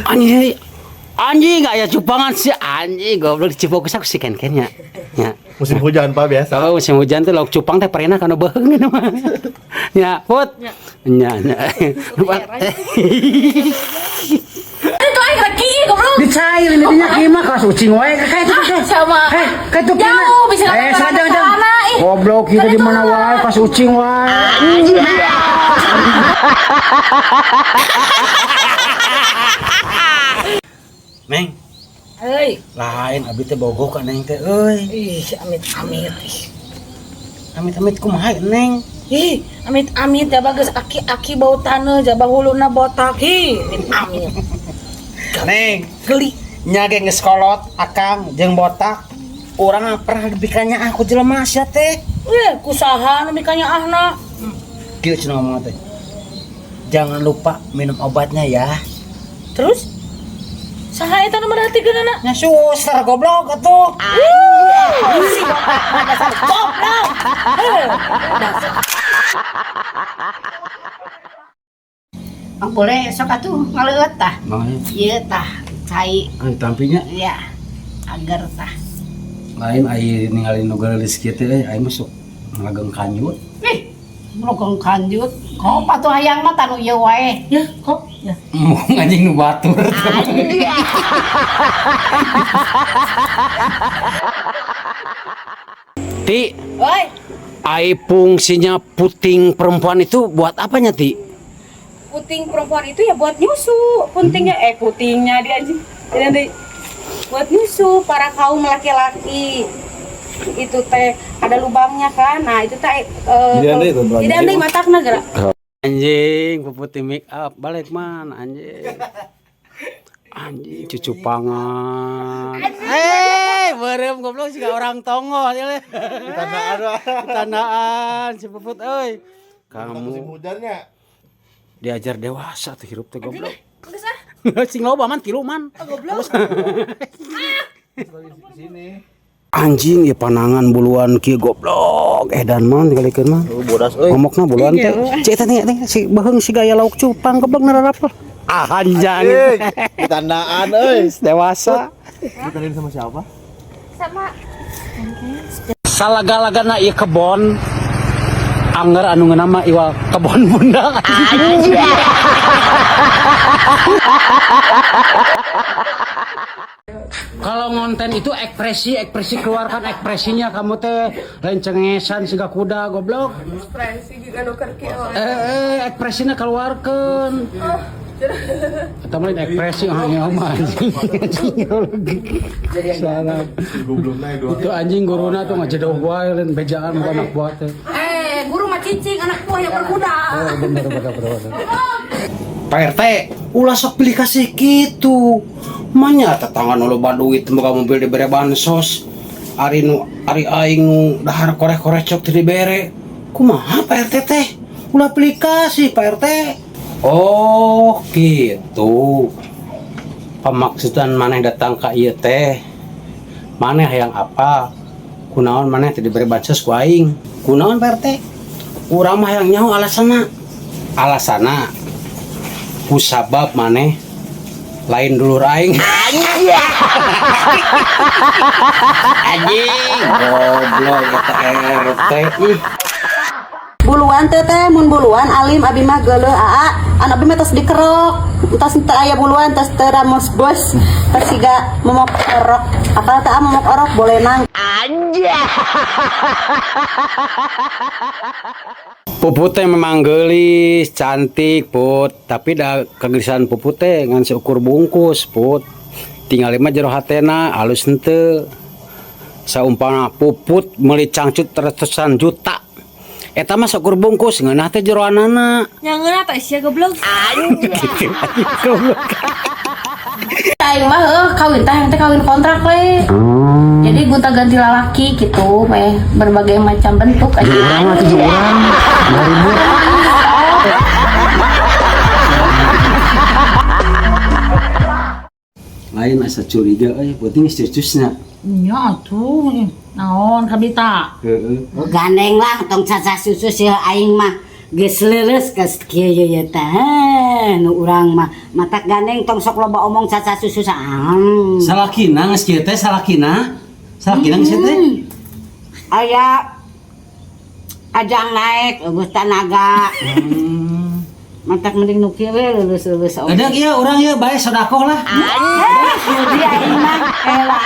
Anjing, anjing aya cupangan si anjing goblok dicipok ku si ken-ken nya. Nya. Musim hujan, Pak, biasa. Oh, musim hujan tuh lauk cupang teh pernah kana beuheung nya mah. Nya, Put. Nya, nya. Itu aing lagi goblok. Dicair ini dinya kieu mah kawas ucing wae kayak itu teh. Sama. Eh, kayak itu Jauh, bisa Eh, lewat sadang sana, dang. Ih. Goblok kita di mana wae pas ucing wae. Neng, Hei. Lain abi teh bogoh ka neng teh euy. Ih, amit-amit. Ih. Amit-amit kumaha neng? Ih, amit-amit ya bagus aki-aki bau taneuh jaba huluna botak. Ih, amit-amit. Neng, Geli. Nya ge geus kolot akang jeung botak. Urang pernah dibikanya aku jelema sia teh. Eh, kusaha nu mikanya ahna. Kieu cenah ngomong teh. Jangan lupa minum obatnya ya. Terus saha eta nu merhatikeunana? Nya suster goblok atuh. Si botak mah dasar goblok. Heh, dasar. Oh, boleh sok atuh ngaleueut tah. Ieu tah cai Ay, tampinya ya agar tah. Lain ai ningali nu geulis kieu teh euy, aing mah sok ngageng kanjut. Ih, melogong kanjut. Kok patuh hayang mah tanu ieu wae. Ya, kok ya. Mau anjing nu batur. Ti, Oi, ai fungsinya puting perempuan itu buat apanya, Ti? Puting perempuan itu ya buat nyusu. Putingnya putingnya dia anjing. Jadi nanti buat nyusu para kaum laki-laki. Itu teh ada lubangnya kan. Nah, itu teh Jadi nanti itu, Jadi nanti matakna gerak. Anjing, puputih make up balik man anjing. Anjing cucu pangan. Eh, beureum goblok siga orang tongo ya. Ditandaan, Pak. Tandaan si Puput euy. Musim Kamu hujannya. Diajar dewasa tuh hirup teh goblok. Sing loba man tilu man. Goblok. Sini. Anjing ya panangan buluan kieu goblok. Edan man digalikeun man. Oh, bodas euy. Ngomokna buluan teh. Cek teh teh si beuheung si gaya lauk cupang goblok nararap. Ah anjing. Anjing, ditandaan euy. Dewasa. Ditandain sama siapa? Sama Salaga-lagana ieu kebon. Angger anu ngeunah mah iwal kebon bunda. Kalau ngonten itu ekspresi, ekspresi keluarkan ekspresinya kamu teh lain cengesan siga kuda goblok. Ekspresi juga nu keur kieu. Ekspresinya keluarkan. Eta mah lain ekspresi ah ieu mah anjing. Anjing Salah. Goblokna dua. Itu anjing guruna tuh ngajedog wae lain bejaan bukan anak buah teh. Eh, guru mah cicing anak buah yang berkuda. Oh, bener bener bener. Bener. Pak RT, ulah sok beli kasih gitu. Manya tetangga nu loba duit boga mobil dibere bansos. Ari nu ari aing nu dahar koreh-koreh cok teu dibere. Kumaha Pak RT teh? Ulah beli kasih Pak RT. Oh, gitu. Pemaksudan maneh datang ka ieu teh. Maneh hayang apa? Kunaon maneh teu dibere bansos ku aing? Kunaon Pak RT? Urang mah hayang nyaho alasanna. Alasanna kusabab maneh lain dulur aing. Anjing, goblok eta RT. Ih. Buluan teh teh mun buluan alim abi mah geuleuh aa an abi mah tos dikerok tos teu aya buluan tos teu ramos bos tos siga momok orok apal teh ah momok orok bolenang. Puput teh memang geulis, cantik, Put. Tapi da kegelisahan Puput teh ngan seukur bungkus, Put. Tinggal mah jero hatena alus henteu. Saumpama Puput meuli cangcut ratusan juta. Eta mah seukur bungkus ngeunah teh jeroanana. Yang ngeunah teh sia goblok. Gitu, goblok. Aing mah heuh kawin teh teh kawin kontrak le. Jadi gonta-ganti lalaki gitu meh berbagai macam bentuk aja. Urang mah tujuh urang. Nggak ribut. Lain asa curiga euy, penting geus cucusna. Nya atuh naon kabita. Heeh. Gandeng lah tong caca susu sih aing mah. Geus leuleus geus kieu ye ye teh. Nu urang mah matak gandeng tong sok loba omong caca susu. Salakina geus kieu teh salakina. Salakina geus kieu teh. Aya ajang naik eueuh tanaga. Matak mending nu kieu we leuleus-leuleus oge. Ada ieu urang ieu bae sodakoh lah. Jadi aing mah elah.